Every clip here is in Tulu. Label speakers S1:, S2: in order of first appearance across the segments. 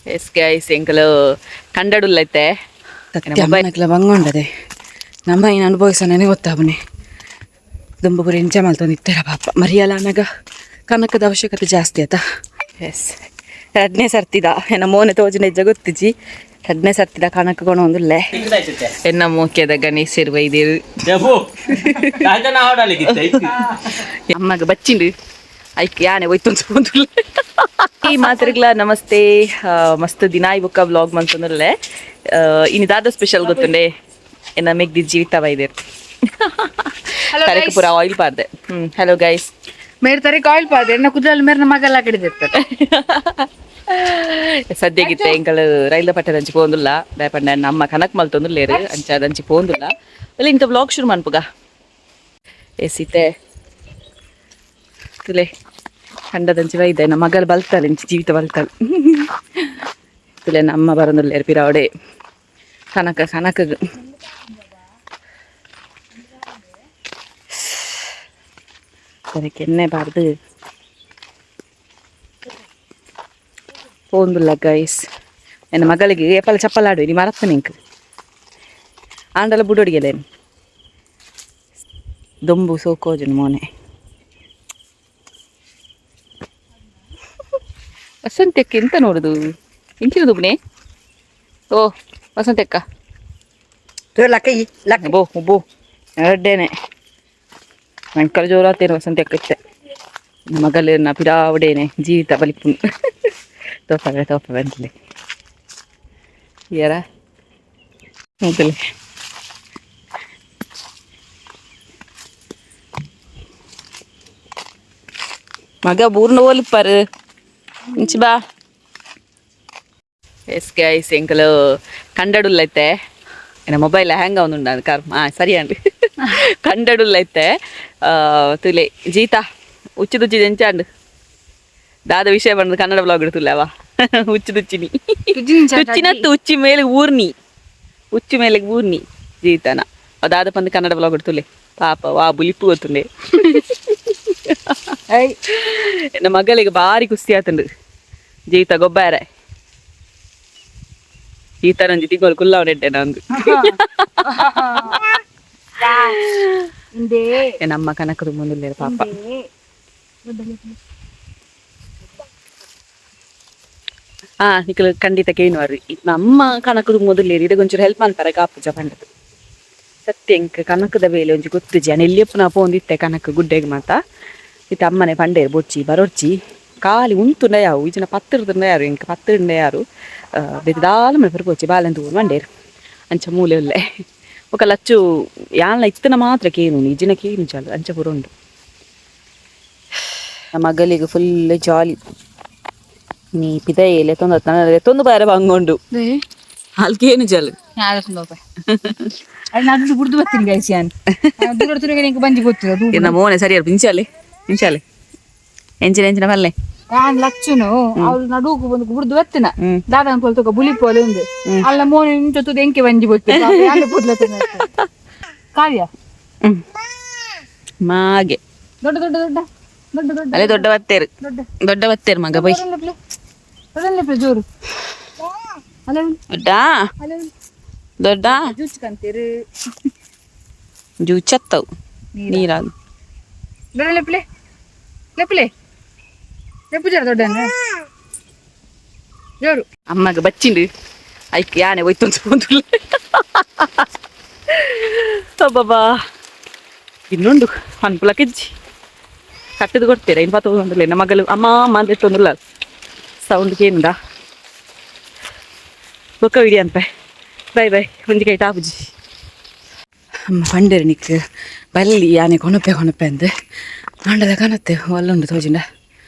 S1: Yes guys, ಎಂಕಲು ಕಂಡಡುಲ್ಲೈತೆ.
S2: ಸತ್ಯ ಅಮ್ಮನಕ್ಲ ಬಂಗೊಂಡದೆ ನಮ್ಮ ಏನು ಅನುಭವಿಸೋನೇ ಗೊತ್ತಾಬನೆ. ದುಂಬು ಎಂಚ ಮಲ್ತೊಂದು ಇತ್ತೆರ ಪಾಪ ಮರಿಯಲ್ಲ ಅನಗ ಕನಕದ ಅವಶ್ಯಕತೆ ಜಾಸ್ತಿ ಆತ.
S1: ಎಸ್, ರಡ್ನೇ ಸರ್ತಿದ ಎನ್ನ ಮೋನೆ ತೋಜಿನ ಹೆಜ್ಜೆ ಗೊತ್ತಿಜಿ. ರಡ್ನೇ ಸರ್ತಿದ ಕನಕ ಕೊಣೊಂದುಲ್ಲೆ. ಎನ್ನ ಮೋಕ್ಯದ ಗಣೇಶರು ಬೈದೇರು. ಅಮ್ಮಗ ಬಚ್ಚಿಂಡು ಐಕ್ ಯಾನೆ ಹೋಯ್ತು ಒಂದುಲ್ಲೆ. ಈ ಮಾತ್ರೆಗ್ಲ ನಮಸ್ತೆ. ಮಸ್ತ್ ದಿನ ಬೊಕ್ಕ ವ್ಲಾಗ್ ಮಂತೊಂದುಲ್ಲೆ. ಇನಿ ದಾದ ಸ್ಪೆಷಲ್ ಗೊತ್ತುಂಡೆ? ಎನ್ನ ಮೆಗ್ದಿ ಜೀವಿತ ಬೈದೇರು. ತರಕ ಪೂರ ಆಯಿಲ್ ಪಾರ್ದೆ. Hello guys.
S3: ಮೇರೆ ತರಕ ಆಯಿಲ್ ಪಾದೆ ಎನ್ನ ಕುದ್ರಲ್ಲಿ ಮೇರೆ ಮಗಲ್ಲ ಕಡಿದಿರ್ತಾರೆ.
S1: ಸದ್ಯಗಿತ್ತೆ ಎಂಕಲ್ ರೈಲ ಪಟ್ಟದಂಚಿ ಪೋಂದುಲ್ಲ. ದಾಯಪಂಡ ನಮ್ಮ ಕನಕ್ ಮಲ್ತೊಂದುಲ್ಲೇರು, ಅಂಚ ಅದಂಚಿ ಪೋಂದುಲ್ಲ. ಅಲ್ಲಿ ಇಂಥ ವ್ಲಾಗ್ ಶುರು ಮನ್ಪುಗ. ಎಸಿತೆ ತುಲೆ, ಕಂಡದಂಚಿ ಬೈದೆ. ನಮ್ಮ ಮಗಲ್ ಬಲ್ತಾಳೆ, ಇಂಚಿ ಜೀವಿತ ಬಲ್ತಾಳೆ. ತುಲೆ, ನಮ್ಮ ಬರಂದುಲ್ಲೇರು ಪಿರಾವಡೆ ಕನಕ ಕನಕ. ಅದಕ್ಕೆ ಎಣ್ಣೆ ಬಾರ್ದು ಪೋಂದುಲ್ಲ ಗೈಸ್. ನನ್ನ ಮಗಳಿಗೆ ಏಪಲ ಚಪ್ಪಲಾಡು ನೀ ಮರತ್ತ ನಿಂಕ್ ಆಂಡಲ ಬುಡೊಡಿಗೆಲೇನು ದೊಂಬು ಸೋಕೋಜುನು ಮೋನೆ. ವಸಂತಕ್ಕೆ ಎಂತ ನೋಡುದು? ಇಂಚಿನ ದುಬ್ನೆ. ಓ ವಸಂತಕ್ಕ.
S2: ಲಕ್ಕ ಲಕ್ಕ.
S1: ಬೋ ಬೋ, ಎರಡೇನೆ ಅಂಕಲ್ ಜೋರಾತೇನು. ವಸಂತಕ್ಕ ಇತ್ತೆ ನಮ್ಮ ಮಗಲೇನ ಪಿರಾವಡೇನೆ ಜೀವಿತ ಬಲಿಪು ತೋಪವೆ ತೋಪ ಬಂತಲೆ ಯಾರ ಮೊದಲೇ. ಮಗ ಬೂರ್ನ ಓಲಿಪ್ಪಾರು ಇಂಚಿ ಬಾ. ಎಸ್ ಗೈಸ್, ಎಂಕಲು ಕಂಡಡುಲ್ಲೈತೆ. ಎನ್ನ ಮೊಬೈಲ್ ಹ್ಯಾಂಗ್ ಅವನುಂಡ ಕಾರ್. ಹಾಂ, ಸರಿ ಅಂడి. ಕಂಡಡುಲ್ಲೈತೆ. ತುಲೆ ಜೀತಾ, ಉಚ್ಚುದುಚ್ಚಿ ಎಂಚಾಂಡ್? ದಾದ ವಿಷಯ ಬಂದು ಕನ್ನಡ ಬ್ಲಾಗ್ ಇಡ್ತುಲ್ಲವಾ? ಉಚ್ಚುದುಚ್ಚಿನಿ ತುಚ್ಚಿನತ್ತು ಉಚ್ಚಿ ಮೇಲೆ ಊರ್ನಿ, ಉಚ್ಚು ಮೇಲೆ ಊರ್ನಿ ಜೀತನ. ಅದಾದ ಪಂದು ಕನ್ನಡ ಬ್ಲಾಗ್ ಇಡ್ತುಲೆ. ಪಾಪ ವಾ ಬುಲಿಪು ಗೊತ್ತುಂಡೆ. ಎನ್ನ ಮಗಳಿಗೆ ಭಾರಿ ಖುಷಿ ಆತುಂಡು ಜೀತ ಗೊಬ್ಬಾರೆ. ಈ ಒಂಜಿ ತಿಂಗಳು ಕುಲ್ಲವನೆಡ್ಡೆ ನಂದು. ನಮ್ಮ ಕನಕ ಮುಂದುಲ್ಲೇರು ಪಾಪ. ಹಾ, ನಿಕಲ್ ಖಂಡಿತ ಕೇನುವಾರಿ. ನಮ್ಮ ಕನಕದ ಮೊದಲೇರಿ ಇದಕ್ಕೆ ಒಂಚೂರು ಹೆಲ್ಪ್ ಮಾಡ್ತಾರೆ ಕಾಪುಜ ಪಂಡದು. ಸತ್ಯ ಎಂಕ್ ಕನಕದ ಬೇಲೆ ಒಂಜಿ ಗೊತ್ತುಜಿ. ಅನ ಎಲ್ಲಿಯಪ್ಪನ ಪೋಂದಿತ್ತೆ ಕನಕ ಗುಡ್ಡೆಗ್ ಮಾತ. ಇತ್ತೆ ಅಮ್ಮನೆ ಪಂಡೇರು ಬೊಚ್ಚಿ ಬರೊರ್ಚಿ ಖಾಲಿ ಉಂತುಂಡ ಯಾವು ಈಜಿನ ಪತ್ತಿರ್ದುಂಡ ಯಾರು ಎಂಕ್ ಪತ್ತಿರಂಡ ಯಾರು ಬೇತೆ ದಾಲ ಮಲ್ಪೆರ್ ಪೋಚಿ ಬಾಲೆಂದು ಮಂಡೇರು. ಅಂಚ ಮೂಲೆ ಉಲ್ಲೆ ಬೊಕ ಲಚ್ಚು ಯಾನ್ಲ ಇತ್ತನ ಮಾತ್ರ ಕೇನು ಇಜ್ಜಿನ ಕೇನು ಚಾಲು. ಅಂಚ ಪೂರ ಉಂಡು. ಮಗಲಿಗೆ ಫುಲ್ ಜಾಲಿ. ನೀ ಪಿದಯೇಲೆ ತೊಂದ ತೊಂದು ಬಾರೆ ಬಂಗೊಂಡು ಅಲ್ಕೇನು ಜಲ್.
S3: ನಡು ಬುಡ್ದು ಬರ್ತೀನಿ ಗೈಸ್. ಯಾನ್ ದೂರ ತುರುಗೆ ನಿಂಗೆ ಬಂಜಿ ಗೊತ್ತಿಲ್ಲ.
S1: ಎನ್ನ ಮೋನೆ ಸರಿ ಇಂಚಾಲೆ ಇಂಚಾಲೆ ಎಂಚಿನ ಎಂಚಿನ ಪಲ್ಲೆ.
S3: ಯಾನ್ ಲಚ್ಚುನು ಅವ್ಳು ನಡುಕು ಬಂದು ಬುಡ್ದು ಬರ್ತಿನ. ದಾದ ಪೋಲ್ ಬುಲಿ ಪೋಲೆ ಉಂದು ಅಲ್ಲ ಮೋನೆ ಇಂಚ ಎಂಕೆ ಬಂಜಿ ಗೊತ್ತಿಲ್ಲ. ಕಾವ್ಯ.
S1: ಮಾಗೆ.
S3: ದೊಡ್ಡ ದೊಡ್ಡ ದೊಡ್ಡ ದೊಡ್ಡ ದೊಡ್ಡ.
S1: ಅಲ್ಲೇ ದೊಡ್ಡ ಬತ್ತೇರು, ದೊಡ್ಡ ಬತ್ತೇರು ಮಗ ಬೈ.
S3: ದೊಡ್ಡ ಜೋರು ಅಲ್ಲ.
S1: ದೊಡ್ಡ ದೊಡ್ಡ.
S3: ಜೂಚ್ಕಂತೀರಿ.
S1: ಜೂಚತ್ತವು ನೀರಾಗ.
S3: ದೊಡ್ಡ ಲೆಪ್ಲೆ ಲೆಪ್ಲೆ ಲೆಪ್ಪು ಜರ ದೊಡ್ಡ ಜೋರು.
S1: ಅಮ್ಮಗ ಬಚ್ಚಿಂಡು ಐಕ್ ಯಾನೆ ಹೋಯ್ತು ಒಂದುಲ್ಲೆ. ಅಬ್ಬಬ್ಬಾ, ಇನ್ನುಂಡು ಅನ್ಪುಲ ಕೆಜ್ಜಿ ಕಟ್ಟದು ಕೊಡ್ತೀರಾ ಇನ್ನು ಪತ್ತ ನಮ್ಮ ಮಗಳು ಅಮ್ಮ ಅಮ್ಮ ಅಂತ ಇಟ್ಟೊಂದುಲ್ಲ. ಸೌಂಡ್ ಕೇಂದ ಬೊಕ್ಕ ವಿಡಿ ಅನ್ಪೆ. ಬಾಯ್ ಬಾಯ್, ಒಂಜಿ ಕೈ ಟಾಪುಜಿ.
S2: ಅಮ್ಮ ಪಂಡೇರು ನಿಕ್ ಬಲ್ಲಿ ಯಾನೆ ಕೊನಪೆ ಕೊನಪೆ ಅಂದ್ ಆಂಡಲ ಕನತ್ತೆ ಒಲ್ಲುಂಡು ತೋಜಿಂಡ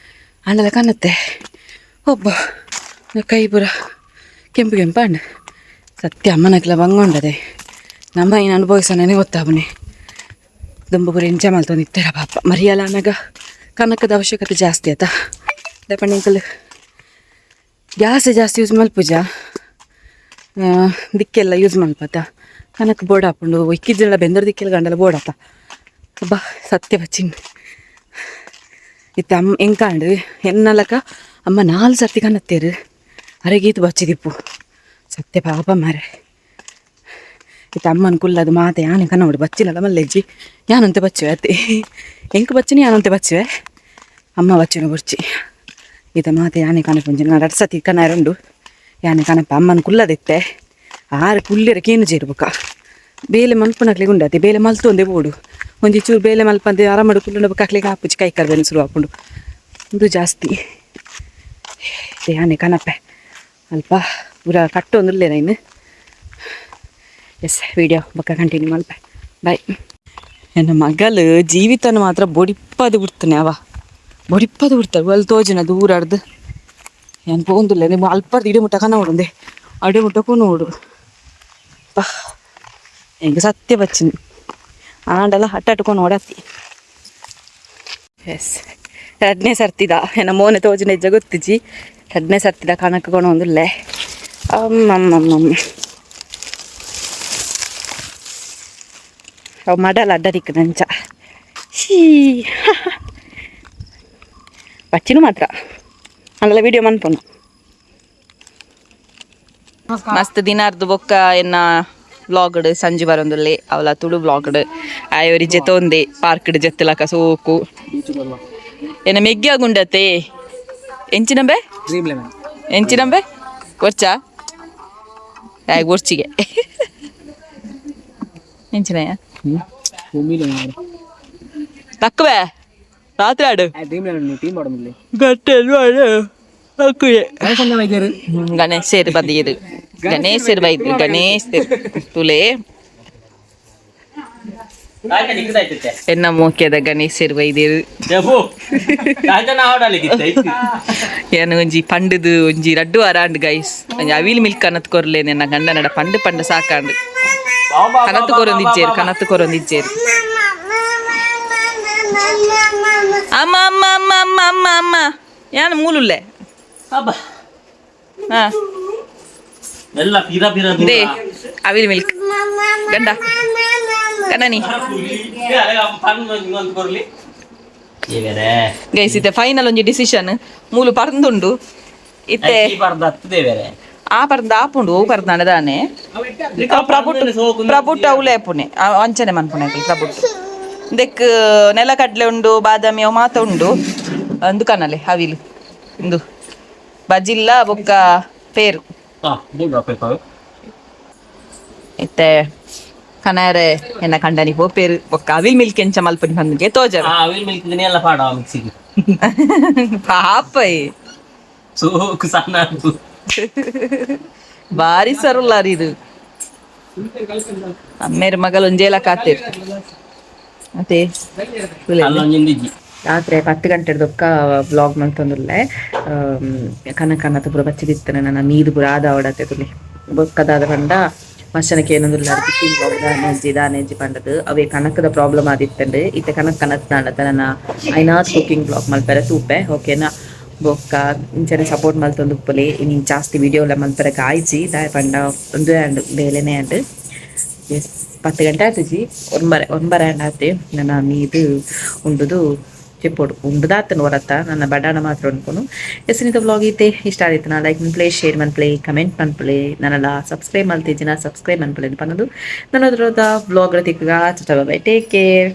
S2: ಆಂಡಲ ಕನತ್ತೆ. ಒಬ್ಬ ಕೈ ಪೂರ ಕೆಂಪು ಕೆಂಪಂಡು. ಸತ್ಯ ಅಮ್ಮನಕ್ಲ ಬಂಗೊಂಡದೆ ನಮ್ಮ ಏನು ಅನುಭವಿಸೋನೇ ಗೊತ್ತಾಬನೆ. ದುಂಬು ಪೂರ ಎಂಚ ಮಲ್ತೊಂದು ಇತ್ತೆರ ಪಾಪ ಮರಿಯಲ್ಲ ಅನಗ ಕನಕದ ಅವಶ್ಯಕತೆ ಜಾಸ್ತಿ ಆತ. ದಪಂಡ ಎಂಕಲ್ ಗ್ಯಾಸ್ ಜಾಸ್ತಿ ಯೂಸ್ ಮಲ್ಪುಜ, ದಿಕ್ಕೆಲ್ಲ ಯೂಸ್ ಮಲ್ಪತ್ತ ಕನಕ ಬೋರ್ಡ್ ಹಾಕೊಂಡು ಇಕ್ಕಿದ್ದೆಲ್ಲ ಬೆಂದರ್ ದಿಕ್ಕೆಲ್ಲ ಗಂಡಲ ಬೋರ್ಡ್ ಆತ. ಅಬ್ಬಾ, ಸತ್ಯ ಬಚ್ಚಿನ್. ಇತ್ತೆ ಅಮ್ಮ ಎಂಕಾಂಡು ಎನ್ನಲಕ ಅಮ್ಮ ನಾಲ್ ಸರ್ತಿ ಕನತ್ತೇರು. ಅರೆಗೀತು ಬಚ್ಚಿದಿಪ್ಪು ಸತ್ಯ ಪಾಪ ಮಾರೆ. ಇತ್ತ ಅಮ್ಮನ ಕುಲ್ಲದು ಮಾತೆ ಯಾನೆ ಕನ್ನೋಡು ಬಚ್ಚಿಲ್ಲ ಮಲ್ಲೆಜ್ಜಿ ಯಾನಂತೆ ಬಚ್ಚುವೆ ಅತ್ತೆ ಎಂಕ್ ಬಚ್ಚಿನಿ ಯಾನಂತೆ ಬಚ್ಚುವೆ ಅಮ್ಮ ಬಚ್ಚಿನ ಬುರ್ಚಿ ಈತ ಮಾತೆ ಯಾನೆ ಕನಪುಂಜಿ ನಾನು ರಡ್ ಸತಿ ಕನಾರುಂಡು ಯಾನೆ ಕನಪ ಅಮ್ಮನ ಕುಲ್ಲದಿತ್ತೆ ಆರು ಕುಲ್ಲಿರ ಕೇನು ಜೇರ್ಬುಕ ಬೇಲೆ ಮಲ್ಪುನಕ್ಲೆಗ್ ಉಂಡಾತೆ ಬೇಲೆ ಮಲ್ತೊಂದೆ ಬೋಡು ಒಂಜಿ ಚೂರು ಬೇಲೆ ಮಲ್ಪಂದೆ ಆರಾಮಡು ಕುಲ್ಲುಂಡ ಬೊಕ್ಕ ಅಕ್ಲೆಗ್ ಆಪುಜಿ ಕೈ ಕಾಲು ಶುರು ಆಪುಂಡು ಉಂದು ಜಾಸ್ತಿ ಯಾನೆ ಕನಪೆ ಅಲ್ಪ ಪೂರ ಕಟ್ಟೊಂದುಲ್ಲೆ ಇನ್ನು. ಎಸ್ ವಿಡಿಯೋ ಬೊಕ್ಕ ಕಂಟಿನ್ಯೂ ಮಲ್ಪೆ ಬಾಯ್. ಎನ್ನ ಮಗಲು ಜೀವಿತನ ಮಾತ್ರ ಬೊಡಿಪ್ಪದು ಬಿಡ್ತಾನೆ ಅವ ಬೊಡಿಪ್ಪದು ಬಿಡ್ತಾರೆ ಅಲ್ಲಿ ತೋಜಿನ ದೂರ ಅರ್ದು ಏನು ಪೋಂದುಲ್ಲ ನಿಮ್ಮ ಅಲ್ಪರ್ದು ಇಡೆ ಮುಟ್ಟ ಕನ ನೋಡುಂದೆ ಅಡೆ ಮುಟ್ಟಕ್ಕೂ ನೋಡು ಪಾ ಎಂಗೆ ಸತ್ಯ ಬಚ್ಚಿನಿ ಆಂಡಲ ಹಟ್ಟಟ್ಟುಕೊಂಡು ಓಡತ್ತಿ. ಎಸ್ ರಡ್ನೇ ಸರ್ತಿದ ಎನ್ನ ಮೋನೆ ತೋಜಿನ ಹೆಜ್ಜೆ ಗೊತ್ತಿಜ್ಜಿ ರಡ್ನೇ ಸರ್ತಿದ ಕಣಕ್ ಕೊಣೊಂದುಲ್ಲೆ ಅಮ್ಮಮ್ಮಮ್ಮಮ್ಮ ಅವು ಮಡಲ ಅಡ್ಡದಿಕ್ಕು ನಂಚ ಶೀ ಬಚ್ಚಿನ ಮಾತ್ರ ಅಂಡಲ ವಿಡಿಯೋ ಮನ್ಪುನು.
S1: ಮಸ್ತ್ ದಿನಾರ್ದು ಬೊಕ್ಕ ಎನ್ನ ವ್ಲಾಗ್ಡ್ ಸಂಜೆ ಬರೊಂದುಲ್ಲೆ ಅವಲ ತುಳು ವ್ಲಾಗ್ಡ್ ಆಯೋರಿ ಜೆತ್ತೊಂದೆ ಪಾರ್ಕ್ಡ್ ಜೆತ್ತಲಕ ಸೋಕು ಎನ್ನ ಮೆಗ್ಯ ಗುಂಡತೆ ಎಂಚಿನಂಬೆ ಎಂಚಿನಂಬೆ ಕೊರ್ಚಾ ಆಯ್ ಗೊರ್ಚಿಗೆ ಎಂಚಿನಯ್ಯ ತಕ್ಕುವೆ ರಾತ್ರಿ ಆಡು ಗಣೇಶರು ಬಂದಿರು ಗಣೇಶರು ಬೈದ್ರು ಗಣೇಶರು ತುಲೆ ಎನ್ನ ಮೋಕ್ಯದ ಗಣೇಶರು ಬೈದಿರು ಏನು ಒಂಜಿ ಪಂಡುದು ಒಂಜಿ ರಡ್ಡು ಅರಾಂಡ್ ಗೈಸ್ ಒಂಜಿ ಅವಿಲ್ ಮಿಲ್ಕ್ ಅನತ್ ಕೊರ್ಲೆ ನನ್ನ ಗಂಡನಡ ಪಂಡು ಪಂಡ ಸಾಕಾಂಡು ಕನತ್ತು ಕೊರೊಂದಿಜ್ಜೇರು ಕನತ್ತು ಕೊರೊಂದಿಜ್ಜೇರು ಅಮ್ಮ ಅಮ್ಮ ಅಮ್ಮ ಅಮ್ಮ ಅಮ್ಮ ಅಮ್ಮ ಯಾನು ಮೂಲುಲ್ಲೆ ಹಾ
S4: ಎಲ್ಲ ಪಿರ ಪಿರ
S1: they ಅವಿಲ್ ಮಿಲ್ಕ್ ಗಂಡ ಗಂಡನಿ ಗೈಸ್ ಇತ್ತೆ ಫೈನಲ್ ಒಂಜಿ ಡಿಸಿಷನ್ ಮೂಲು ಪರ್ಂದುಂಡು ಇತ್ತೆ ಆ ಪರ್ದ ಆಪುಂಡು ಓ ಪರ್ದಾಂಡ ದಾನೆ ಪ್ರಬುಟ್ಟು ಪ್ರಬುಟ್ಟು ಅವಲೇ ಪುಣೆ ಅಂಚನೆ ಮನ್ಪುಣೆ ಪ್ರಬುಟ್ಟು ದೆಕ್ ನೆಲ ಕಡಲೆ ಉಂಡು ಬಾದಾಮಿ ಅವು ಮಾತ ಉಂಡು ಅಂದು ಕನಲೆ ಅವಿಲು ಇಂದು ಬಜಿಲ್ಲ ಬೊಕ್ಕ ಪೇರು ಇತ್ತೆ ಕನಾರೆ ಎನ್ನ ಕಂಡನಿ ಪೋಪೇರು ಬೊಕ್ಕ ಅವಿಲ್ ಮಿಲ್ಕ್ ಎಂಚ ಮಲ್ಪನಿ ಬಂದಿಗೆ ತೋಜರ
S4: ಅವಿಲ್ ಮಿಲ್ಕ್ ಎಲ್ಲ ಪಾಡ ಮಿಕ್ಸಿಗೆ
S1: ಪಾಪ
S4: ಸೋಕು ಸಣ್ಣ
S1: ಬಾರಿ ಸರುಲ್ಲಾರಿ ಇದು ಅಮ್ಮೇರ ಮಗಲ್ ಒಂಜೇಲ ಕಾತೇರು ಅದೇ
S2: ರಾತ್ರಿ 10 ಗಂಟೆ ದೊಕ್ಕ ವ್ಲಾಗ್ ಮಲ್ತೊಂದುಲ್ಲೆ ಕನ ಕನತ ಪೂರ ಬಚ್ಚಿದಿತ್ತನೆ ನನ್ನ ನೀರು ಪೂರ ಆದ ಅವಡತೆ ತುಲಿ ಬೊಕ್ಕದಾದ ಪಂಡ ಮನುಷ್ಯನಕ್ಕೆ ಏನೊಂದುಲ್ಲ ಕುಕಿಂಗ್ ವ್ಲಾಗ್ ದಾನೆಜ್ಜಿ ದಾನೆಜ್ಜಿ ಪಂಡದು ಅವೇ ಕನಕದ ಪ್ರಾಬ್ಲಮ್ ಆದಿತ್ತಂಡು ಇತ್ತೆ ಕನಕ್ ಕನತ್ನಾಂಡತ ನನ್ನ ಐನಾತ್ ಕುಕಿಂಗ್ ವ್ಲಾಗ್ ಮಲ್ಪೆರೆ ತೂಪೆ ಓಕೆನಾ. ಬೊಕ್ಕ ಇಂಚನೆ ಸಪೋರ್ಟ್ ಮಲ್ತೊಂದು ಉಪ್ಪುಲೆ ಇನಿ ಜಾಸ್ತಿ ವಿಡಿಯೋ ಎಲ್ಲ ಮಲ್ಪೆರೆ ಕಾಯ್ಜಿ ದಾಯ ಪಂಡ ಒಂದೇ ಆಂಡ್ ಬೇಲೆನೇ ಆಂಡ್. ಎಸ್ 10 ಗಂಟೆ ಆತುಜಿ ಒಂಬರೆ ಒಂಬರೆ ಆಂಡ್ ಆತೆ ನನ್ನ ನೀದು ಉಂಡುದು ಚೆಪ್ಪೋಡು ಉಂಡುದಾತನ ಹೊರತ ನನ್ನ ಬಡಾಣ ಮಾತ್ರ ಉಂಡ್ಕೊನು. ಎಸ್ನಿತ ವ್ಲಾಗ್ ಇತ್ತೆ ಇಷ್ಟ ಆದಿತ್ತು ನಾ ಲೈಕ್ ಮನ್ಪ್ಲೆ ಶೇರ್ ಮನ್ಪ್ಲೆ ಕಮೆಂಟ್ ಮನ್ಪ್ಲೆ ನನ್ನಲ್ಲ ಸಬ್ಸ್ಕ್ರೈಬ್ ಮಲ್ತಿಜ್ಜಿನ ಸಬ್ಸ್ಕ್ರೈಬ್ ಮನ್ಪ್ಲೆ ಪನ್ನದು ನನ್ನ ವ್ಲಾಗ್ ತಿಕ್ಕ bye take care.